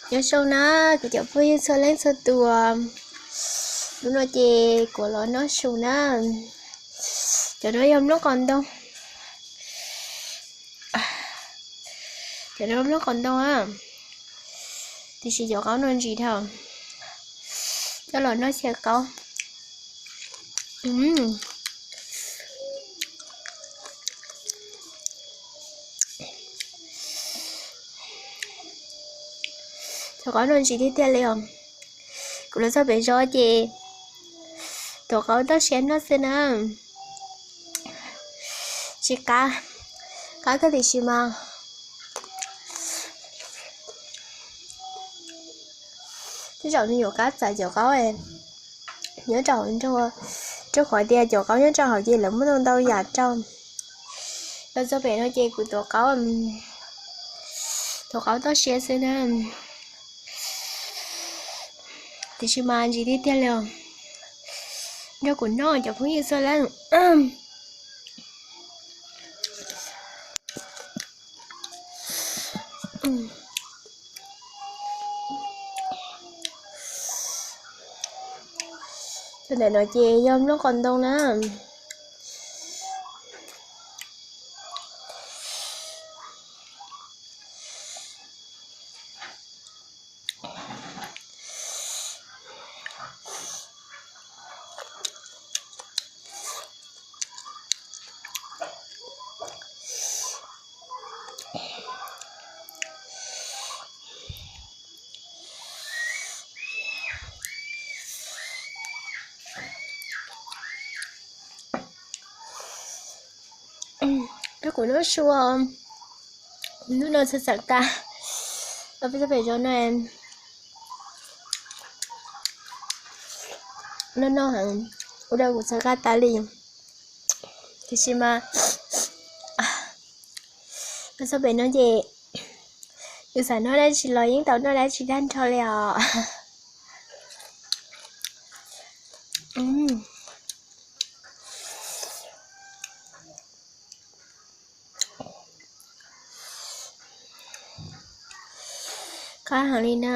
Nyob zoo na, kuv cov phooj ywg txhua leej txhua tus, hnub no ces kuv los noj su na. Cov no yog nplooj qos ntoo, cov no nplooj qos ntoo a, tiam sis cov qaub no ntsim dhau, coj los noj xyaw qaub. Cov qaub no ntsim tiag tiag li os. Kuv los txog pem zos ces tuav qaub toj siab noj xwb na. Tsis qab, qab kawg tiam sis mas tej zaum nws yuav qab txawv cov qaub nyob rau hauv nruab, rau qhov tias cov qaub nyob rau hauv ces lawv muaj ntau ntau yam rau. Los txog pem no ces kuv tuav qaub, tuav qaub toj siab xwb na, tiam sis mas ntsim tiag tiag li os. Nrog kuv noj cov phooj ywg txhua leej. Cov ntawm no ces yog nplooj qos ntoo na. Rau kuv noj su, hnub no txawm txawm tas, los peb txog pem zos no, noj noj heev, ua rau kuv txhawv qab tas li. Tiam sis mas los txog pem no ces yus xav noj dab tsi los yeej tau noj dab tsi tag nrho li os. Qab heev li na.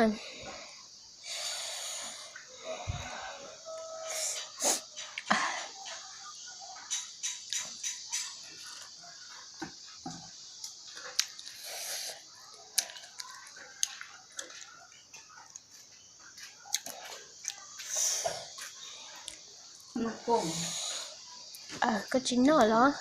Koj tsis noj los?